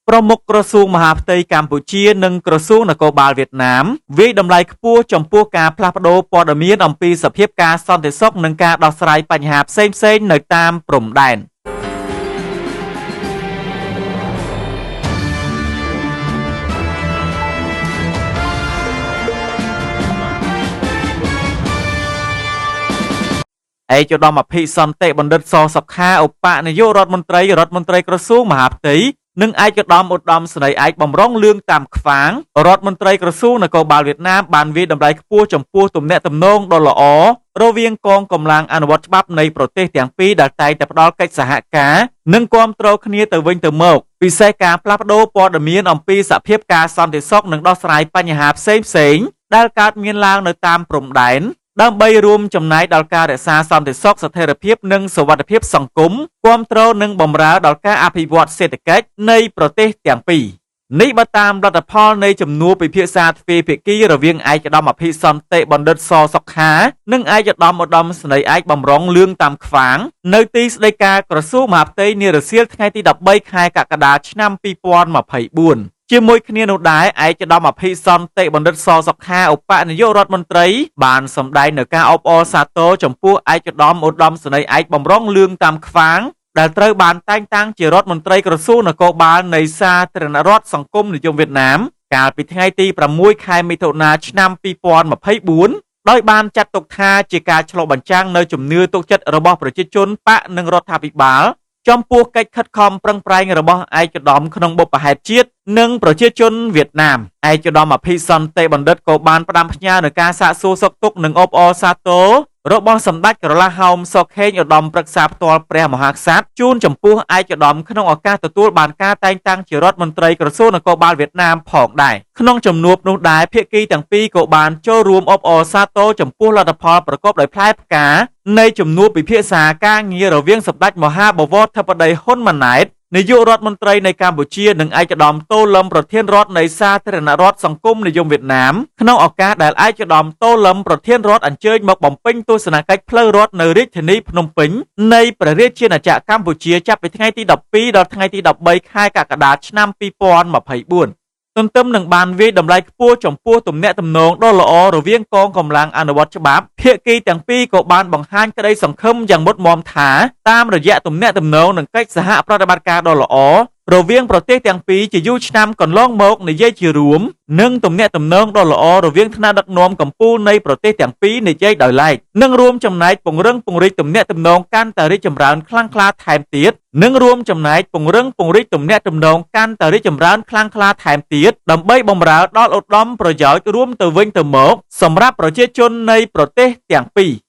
ប្រមុខក្រសួងមហាផ្ទៃកម្ពុជានិងក្រសួងនគរបាលវៀតណាមវាយតម្លៃខ្ពស់ចំពោះការផ្លាស់ប្ដូរព័ត៌មានអំពីសភាពការសន្តិសុខនិងការដោះស្រាយបញ្ហាផ្សេងៗនៅតាមព្រំដែន។ ឯកឧត្តមអភិសន្តិបណ្ឌិតសសុខាឧបនាយករដ្ឋមន្ត្រីរដ្ឋមន្ត្រីក្រសួងមហាផ្ទៃនិងឯកឧត្តមឧត្តមសេនីយ៍ឯកបំរុងលឿងតាមខ្វាងរដ្ឋមន្ត្រីក្រសួងនគរបាលវៀតណាមបានវាយតម្លៃខ្ពស់ចំពោះទំនាក់ទំនងដ៏ល្អរវាងកងកម្លាំងអនុវត្តច្បាប់នៃប្រទេសទាំងពីរដែលតែងតែផ្ដល់កិច្ចសហការនិងគាំទ្រគ្នាទៅវិញទៅមកពិសេសការផ្លាស់ប្ដូរព័ត៌មានអំពីសភាពការសន្តិសុខនិងដោះស្រាយបញ្ហាផ្សេងៗដែលកើតមានឡើងនៅតាមព្រំដែនដើម្បីរួមចំណែកដល់ការរក្សាសន្តិសុខស្ថិរភាពនិងសុវត្ថិភាពសង្គមគាំទ្រនិងបម្រើដល់ការអភិវឌ្ឍសេដ្ឋកិច្ចនៃប្រទេសទាំងពីរនេះបើតាមលទ្ធផលនៃជំនួបពិភាក្សាទ្វេភាគីរវាងឯកឧត្តមអភិសន្តិបណ្ឌិតសសុខានិងឯកឧត្តមឧត្តមសេនីយ៍ឯកបំរុងលឿងតាមខ្វាងនៅទីស្តីការក្រសួងមហាផ្ទៃនារសៀលថ្ងៃទី13ខែកក្កដាឆ្នាំ2024។ ជាមួយគ្នានោះដែរឯកឧត្តមអភិសន្តិបណ្ឌិតសសុខាឧបនាយករដ្ឋមន្ត្រីបានសម្ដែងនៅការអបអរសាទរចំពោះឯកឧត្តមឧត្តមសេនីយ៍ឯកបំរុងលឿងតាមខ្វាងដែលត្រូវបានតែងតាំងជារដ្ឋមន្ត្រីក្រសួងនគរបាលនៃសាធារណរដ្ឋសង្គមនិយមវៀតណាមកាលពីថ្ងៃទី6ខែមិថុនាឆ្នាំ2024ដោយបានចាត់ទុកថាជាការឆ្លុះបញ្ចាំងនៅជំនឿទុកចិត្តរបស់ប្រជាជនបកនិងរដ្ឋាភិបាលចំពោះកិច្ចខិតខំប្រឹងប្រែងរបស់ឯកឧត្តមក្នុងបុព្វហេតុជាតិនិងប្រជាជនវៀតណាមឯកឧត្តមអភិសន្តិបណ្ឌិតក៏បានផ្ដាំផ្ញើនៅការសាកសួរសុខទុក្ខនិងអបអរសាទររបស់សម្ដេចក្រឡាហោមសុខេងឧត្តមប្រឹក្សាផ្ទាល់ព្រះមហាក្សត្រជូនចំពោះឯកឧត្តមក្នុងឱកាសទទួលបានការតែងតាំងជារដ្ឋមន្ត្រីក្រសួងនគរបាលវៀតណាមផងដែរក្នុងជំនួបនោះដែរភាគីទាំងពីរក៏បានចូលរួមអបអរសាទរចំពោះលទ្ធផលប្រកបដោយផ្លែផ្កានៃជំនួបពិភាក្សាការងាររវាងសម្ដេចមហាបវរធិបតីហ៊ុនម៉ាណែតនាយករដ្ឋមន្ត្រីនៃកម្ពុជានិងឯកឧត្តមតូលឹមប្រធានរដ្ឋនៃសាធារណរដ្ឋសង្គមនិយមវៀតណាមក្នុងឱកាសដែលឯកឧត្តមតូលឹមប្រធានរដ្ឋអញ្ជើញមកបំពេញទស្សនកិច្ចផ្លូវរដ្ឋនៅរាជធានីភ្នំពេញនៃព្រះរាជាណាចក្រកម្ពុជាចាប់ពីថ្ងៃទី12ដល់ថ្ងៃទី13ខែកក្កដាឆ្នាំ2024។ ទន្ទឹមនឹងបានវាយតម្លៃខ្ពស់ចំពោះទំនាក់ទំនងដ៏ល្អរវាងកងកម្លាំងអនុវត្តច្បាប់ភាគីទាំងពីរក៏បានបង្ហាញក្តីសង្ឃឹមយ៉ាងមុតមាំថាតាមរយៈទំនាក់ទំនងនិងកិច្ចសហប្រតិបត្តិការដ៏ល្អរវាងប្រទេសទាំងពីរជាយូរឆ្នាំកន្លងមកនិយាយជារួមនិងទំនាក់ទំនងដ៏ល្អរវាងថ្នាក់ដឹកនាំកម្ពុជានៃប្រទេសទាំងពីរនិយាយដោយឡែកនិងរួមចំណែកពង្រឹងពង្រីកទំនាក់ទំនងកាន់តែរីកចម្រើនខ្លាំងក្លាថែមទៀតនិងរួមចំណែកពង្រឹងពង្រីកទំនាក់ទំនងកាន់តែរីកចម្រើនខ្លាំងក្លាថែមទៀតដើម្បីបម្រើដល់ឧត្តមប្រយោជន៍រួមទៅវិញទៅមកសម្រាប់ប្រជាជននៃប្រទេសទាំងពីរ។